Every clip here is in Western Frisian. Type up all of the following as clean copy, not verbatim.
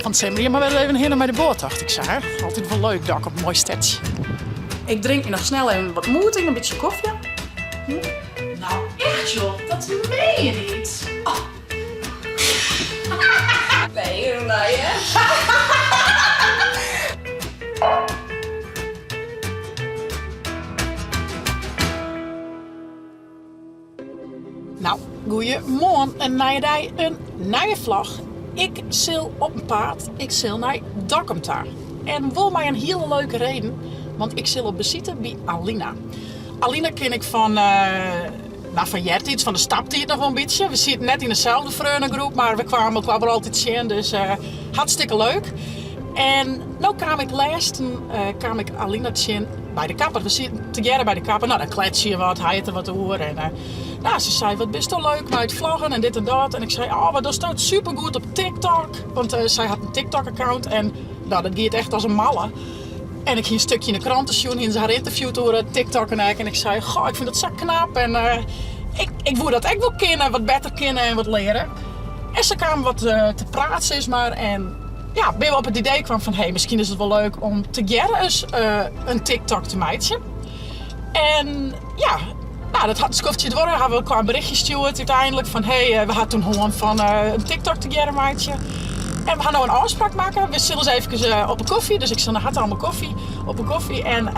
Fan 't simmer hjir mar wer even hinne mei de boat, tocht ik sa. Altyd wol leuk, Dokkum, moai stedsje. Ik drink my noch snel even wat moed yn, in bytsje kofje. Nou echt joh, dat meen je niet. Oh. Nee, nee hè? Nou, goeiemoarn, in nije dei, in nije vlog. Ik sil op 'en paad, ik sil nei Dokkum ta. En wol mei in hiele leuke reden, want ik sil op besite by Alina. Alina kin ik fan, nou, fan eartiids, fan de staptiid noch wol in bytsje. We sieten net yn deselde freonegroep, mar we kwamen elkoar wol altyd tsjin, dus hartstikke leuk. En no kaam ik lêsten kaam ik Alina tsjin by de kapper. We sieten tegearre by de kapper. Nou, dan klets je wat, hy it der wat oer. En nou, se sei, wat bisto leuk mei it vloggen en dit en dat. En ik sei, oh, wat dochsto it supergoed op TikTok. Want sy hat in TikTok-account en nou, dat giet echt as in malle. En ik hie in stukje yn de krante sjoen, hiene se har ynterviewd oer it TikTok en ek. En ik sei, goh, ik fyn dat sa knap en ik, ik woe dat ek wol kinne, wat better kinne en wat leare. En se kaam wat te praat, sis mar. En ja, binne we op it idee kwam fan, hey, miskien is it wol leuk om tegearre ris in TikTok te meitsjen. En ja, nou, dat hat in skoftsje duorre. Hawwe we elkoar in berichtje stjoerd úteinlik fan, hey, we ha toen hân fan in TikTok tegearre meitsje. En we ha no in ôfspraak makke. We sille ris efkes op 'e kofje, dus ik sil nei har ta om 'e kofje, op 'e kofje. En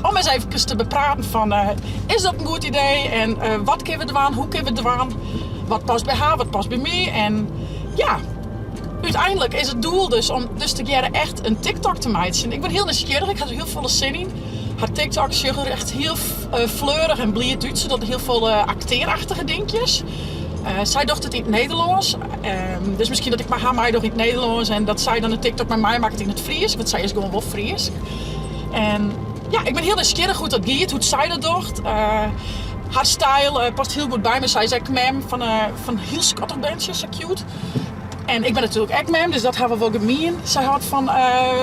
om ris efkes te bepraten fan, is dat in goed idee en wat kinne we dwaan, hoe kinne we it dwaan, wat past by har, wat past by my. En ja, úteinlik is it doel dus om dus tegearre echt in TikTok te meitsjen. Ik bin hiel nijsgjirrich, ik ha der hiel folle sin yn. Har TikTok sjogge der echt hiel fleurich en bliid út. Se docht hiel folle aktearachtige dinkjes. Sy docht it yn it Nederlânsk, dus miskien dat ik mei har meidoch yn it Nederlânsk en dat sy dan de TikTok mei my makket yn it Frysk, want sy is gewoan wol Frysk. En ja, ik bin hiel nijsgjirrich hoe't dat giet, hoe't sy dat docht. Har styl past hiel goed by my. Sy is ek mem fan hiel skattich berntsje, sa cute. En ik bin natuerlik ek mem, dus dat ha we wol gemien. Sy hâldt fan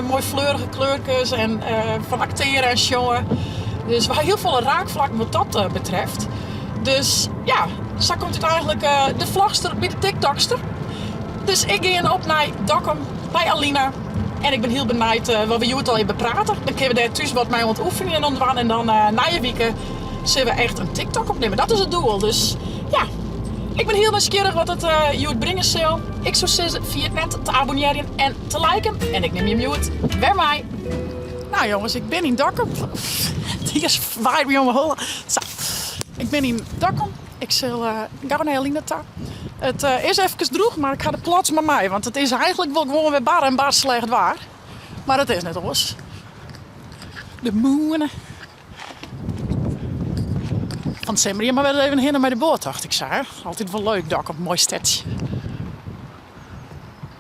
moai fleurige kleurkes en fan aktearen en sjongen. Dus we ha hiel folle raakflakken wat dat betreft. Dus ja, sa komt úteinlik de vlogster by de TikTokster. Dus ik gean op nei Dokkum, nei Alina. En ik bin hiel benijd wat we hjoed allegear beprate. Dan kinne we dêr thús wat mei oan it oefenjen oan dwaan. En dan nije wike sille we echt in TikTok opnimme. Dat is it doel. Dus ja, ik bin hiel nijsgjirrich wat it hjoed bringe sil. Ik soe sizze, ferjit net te abonnearjen en te liken. En ik nim jim hjoed wer mei. Nou jonges, ik bin yn Dokkum. It waait my om 'e holle. Sa, ik bin yn Dokkum. Ik sil gau nei Alina ta. It is efkes drûch, mar ik ha de plots mei my, want it is eigentlik wol gewoan wer bar en bar slecht waar. Mar it is net oars. De moane. Fan 't simmer hjir mar wer even hinne mei de boat, tocht ik sa. Altyd wol leuk, Dokkum, moai stedsje.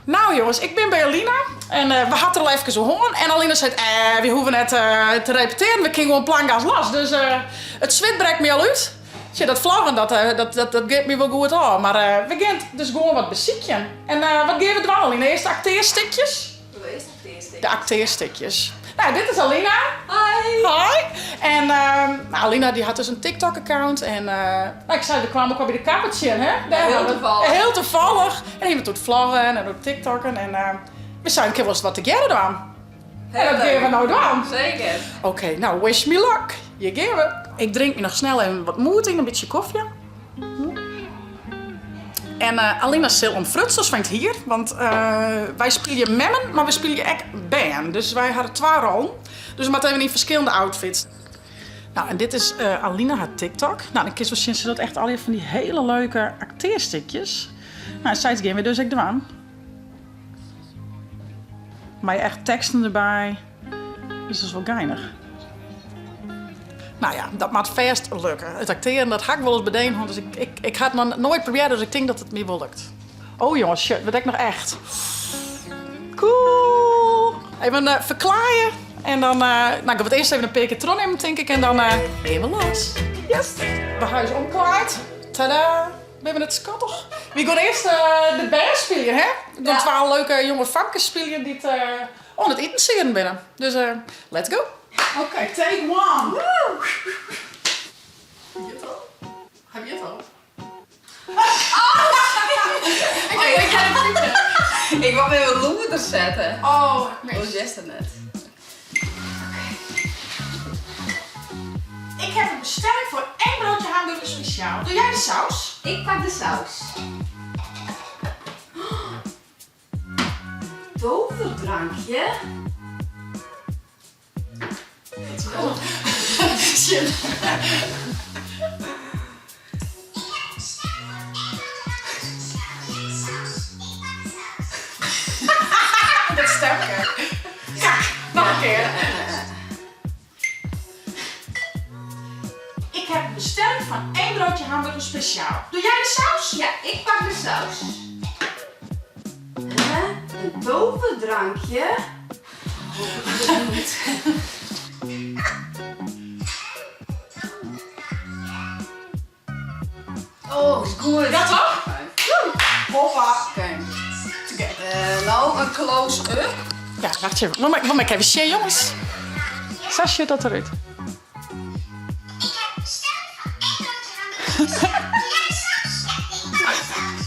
Nou jonges, ik bin by Alina en we ha it der al efkes oer hân. En Alina seit, eh, wy hoege net te repetearen, we kinne gewoan plangas los. Dus it swit brekt my al út. Tsja, dat vloggen, dat, dat, dat, dat giet my wol goed ôf. Mar we gean dus gewoan wat besykjen. En wat gean we dwaan, Alina? Earst de aktearstikjes? De earste aktearstikjes. De aktearstikjes. Nou, dit is Alina. Hoi. Hoi. En nou, Alina die hat dus in TikTok-account. En nou, ik sei, we kwamen elkoar by de kapper tsjin, hè? Dêr Hiel tafallich. Hiel tafallich. En hy docht vloggen en docht TikTokken. En we seinen, kinne we wolris wat tegearre dwaan? En dat gean we no dwaan. Zeker. Oké, nou, wish me luck. Hjir gean we. Ik drink my noch snel even wat moed yn, in bytsje kofje. En Alina sil om frutsels fan it hier, want wy spylje memmen, mar we spylje ek bern. Dus wy hawwe twa rollen. Dus we moatte even yn ferskillende outfits. Nou, en dit is Alina har TikTok. Nou, dan kinst wol sjen, se docht echt allegear fan dy hiele leuke aktearstikjes. Nou, en sayts gean we dus ek dwaan. Mei echt teksten derby. Dus dat is wol geinich. Nou ja, dat moat fêst lukke. It aktearen, dat ha ik wolris bedein hân, dus ik, ik, ik ha it noch noait probearre, dus ik tink dat it my wol lukt. Oh jonges, shit, wurdt ek noch echt. Cool! Even uh, ferklaaie en dan, uh, nou, ik ga it earst even in pear kear trochnimmen, tink ik, en dan uh, gean we los. Yes! We ha ús omklaaid. Tada! Binne we net skattich? Wy gean earst de bern spyljen, hè? We gean twa leuke jonge famkes spyljen dy't oan it itensieden binne. Dus let's go! Oké, take one! Woo! Giet al? Hy giet al. Oh, ik ha it. Ik wol even lûder sette. Oh, mis. Oars hearst it net. Ik heb een bestelling voor één broodje hamburger speciaal. Doe jij de saus? Ik pak de saus. Toverdrankje? Dat is wel. Shit. Dat stemke. Kak, noch in kear. Ik heb een bestelling van één broodje hamburger speciaal. Doe jij de saus? Ja, ik pak de saus. Hè? In toverdrankje? Oh, is goed. Ja, toch? Hoppa. Oké. No in close-up. Ja, wacht even. Wol ik even sjen, jongens. Sa sjocht dat derút.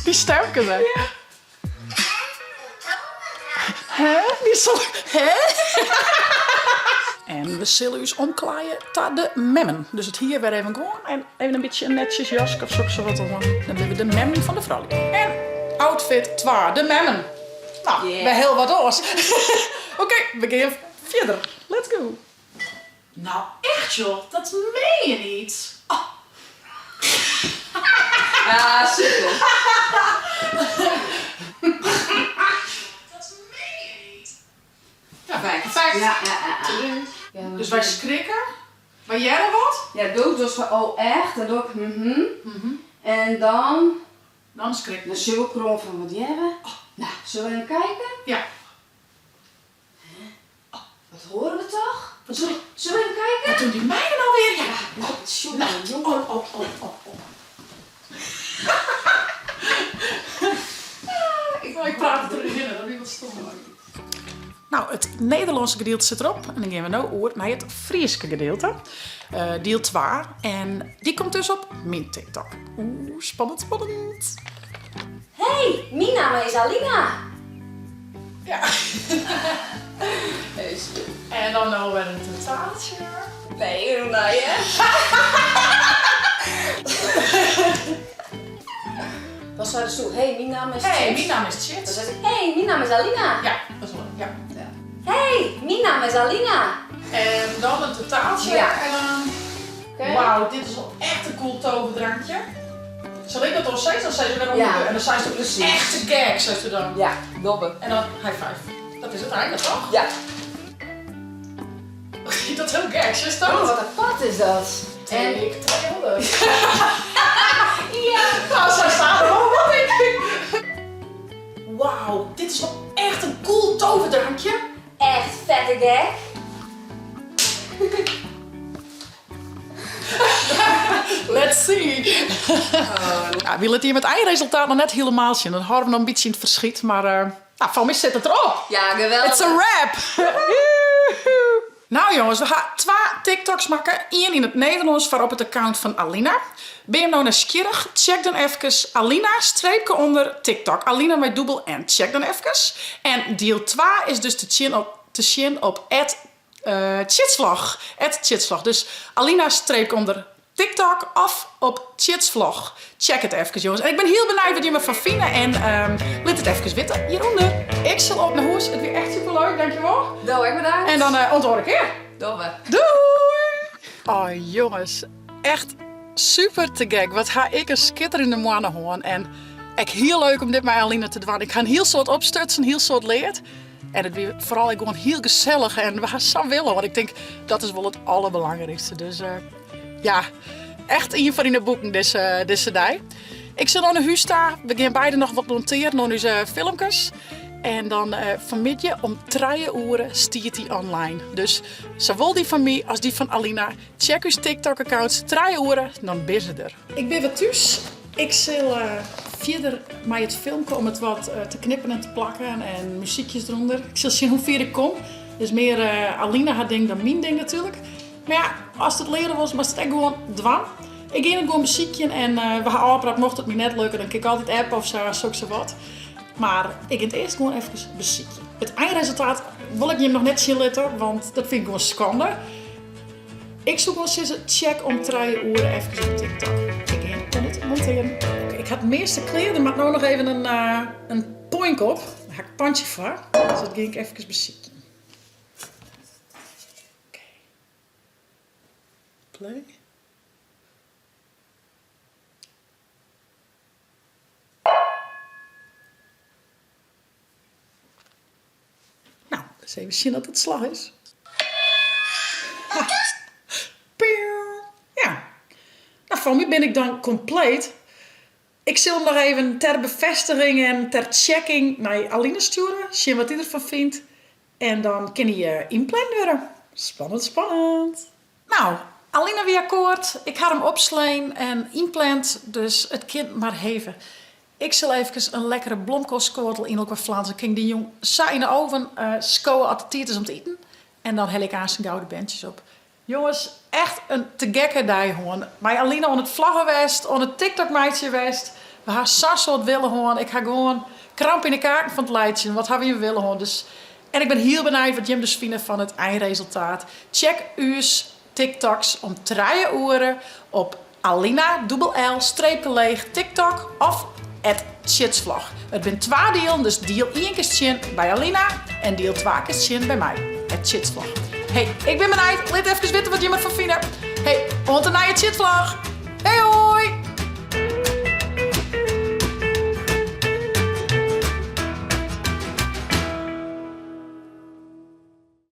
Dy stemke der. Hè? Dy sol, hè? En we sille ús omklaaie ta de memmen. Dus it hier wer even gewoan en even in bytsje in netsjes jaske of soks wat oan. Dan binne we de memmen fan de froulju. En outfit 2, de memmen. Nou, Yeah. wer hiel wat oars. Oké, we gean fierder. Let's go. Nou echt joh, dat meen je niet. Oh. Ja, super. Dat meen je niet. Perfect. Perfect. Ja. Ja, Dus wy skrikke. Wy hearre wat. Ja, doe dus van oh echt en doe ik mhm. En dan Dan skrikke de zilkroon van wat jaren. Nou, zullen we even kijken? Ja. Wat horen we toch? Wat zullen Zullen we even kijken? Wat doen die meiden nou weer? Ja. Oh, jongen, Nou, jongen. oh. Ik praat het erin, dat is wat stom. Nou, het Nederlânske gedielte sit derop. En dan gean we no oer nei it Fryske gedielte. Diel 2. En dy komt dus op myn TikTok. Oeh, spannend, spannend. Hey, myn namme is Alina. Ja. En dan no wer in totaaltsje. Nee, hoe nou je? Dan zei ze toe, hey, mijn naam is Hey, Tjits. mijn naam is Dan Tjits. zei ze, Hey, mijn naam is Alina. Ja, dat is leuk. Ja. Hey, mijn naam is Alina. En dan een totaaltje. Ja. En dan... Oké. Wauw, dit is wel echt een cool toverdrankje. Zal ik dat al zeggen? Dan zei ze weer om Ja. de En dan zei ze Precies. echt te gek, zei ze dan. Ja, dobbe. En dan high five. Dat is het einde, toch? Ja. Dat is heel gek, is dat? Oh, wat apart is dat. En ik 200. Ja. Nou, zij staan er al wat denk ik. Wauw, dit is wel echt een cool toverdrankje. Echt vette gek. Let's see. Ja, we litte jim it einresultaat noch net hielemaal sjen. Dan hâlde we noch in bytsje yn it ferskyt, mar nou, foar my sit it derop. Ja, geweldich. It's a wrap! Nou jongens, we ha twa TikToks makke. Ien yn it Nederlânsk foar op it account fan Alina. Binne jim no nijsgjirrich? Check dan efkes Alina streepke ûnder TikTok. Alina mei dûbel N. Check dan efkes. En diel 2 is dus te sjen op at Tjitsvlog. At Tjitsvlog. Dus Alina streepke ûnder TikTok of op Tjitsvlog. Check it efkes jongens. En ik bin hiel benijd wat jimme erfan fine en lit it efkes witte hjirûnder. Ik sil op nei hûs. It wie echt superleuk, dankjewol. Do ek bedankt. En dan oant de oare kear. Dogge. Doei! Oh jongens, echt super te gek. Wat ha ik in skitterjende moanne hân. En ek hiel leuk om dit mei Alina te dwaan. Ik ha in hiel soad opstutsen, hiel soad leard. En it wie foaral ek gewoan hiel gesellich en we ha sa'n wille, want ik tink dat is wol it alderbelangrykste. Dus ja, echt ien foar yn de boeken dizze dei. Ik sil no nei hûs ta, we gean beide noch wat montearen oan ús filmkes. En dan fanmiddei om trije oere stiet dy online. Dus sawol dy fan my as dy fan Alina, check ús TikTok-accounts, trije oere, dan binne se der. Ik bin wer thús. Ik sil fierder mei it filmke om it wat te knippen en te plakken en muzykjes derûnder. Ik sil sjen hoe fier ik kom. Is mear Alina har ding dan myn ding natuerlik. Mar ja, ast it leare wolst, moatst it ek gewoan dwaan. Ik gean it gewoan besykjen en we ha ôfpraat, mocht it my net lukke, dan kin ik altyd appe of sa, soksawat. Mar ik gean it earst gewoan efkes besykjen. It einresultaat wol ik jim noch net sjen litte, want dat fyn ik gewoan skande. Ik soe gewoan sizze, check om trije oere efkes op TikTok. Ik gean oan it montearjen. Oké, ik ha it measte klear. Der moat no noch even in, uh, in poink op. Dêr ha ik in pantsje foar. Dus dat gean ik efkes besykjen. Oké. Play. Nou, ris even sjen oft it slagge is. Ja. Nou, foar my bin ik dan kompleet. Ik sil him noch even ter befêstiging en ter checking nei Aline stjoere, sjen wat dy derfan fynt. En dan kin hy ynpland wurde. Spannend, spannend. Nou, Aline wie akkoard. Ik ha him opslein en ynpland, dus it kin mar heve. Ik sil efkes in lekkere blomkoalskoatel yn elkoar flansen. Kin ik dy jûn sa yn de oven skowe at it tiid is om te iten. En dan helje ik aanst gau de berntsjes op. Jonges, echt in te gekke dei hân. Mei Aline oan it vloggen west, oan it TikTok meitsjen west. We ha sa'n soad wille hân. Ik ha gewoan kramp yn de kaken fan it laitsjen. Wat ha wy in wille hân. Dus, en ik bin hiel benijd wat jim dus fine fan it einresultaat. Check ús TikToks om trije oere op Alina dûbel L streepke leech TikTok of at Tsjitsvlog. It bin twa dielen, dus diel ien kinst sjen by Alina en diel twa kinst sjen by my, at Tsjitsvlog. Hey, ik bin benijd, lit efkes witte wat jim derfan fine. Hey, oant de nije Tsjitvlog! Heyo!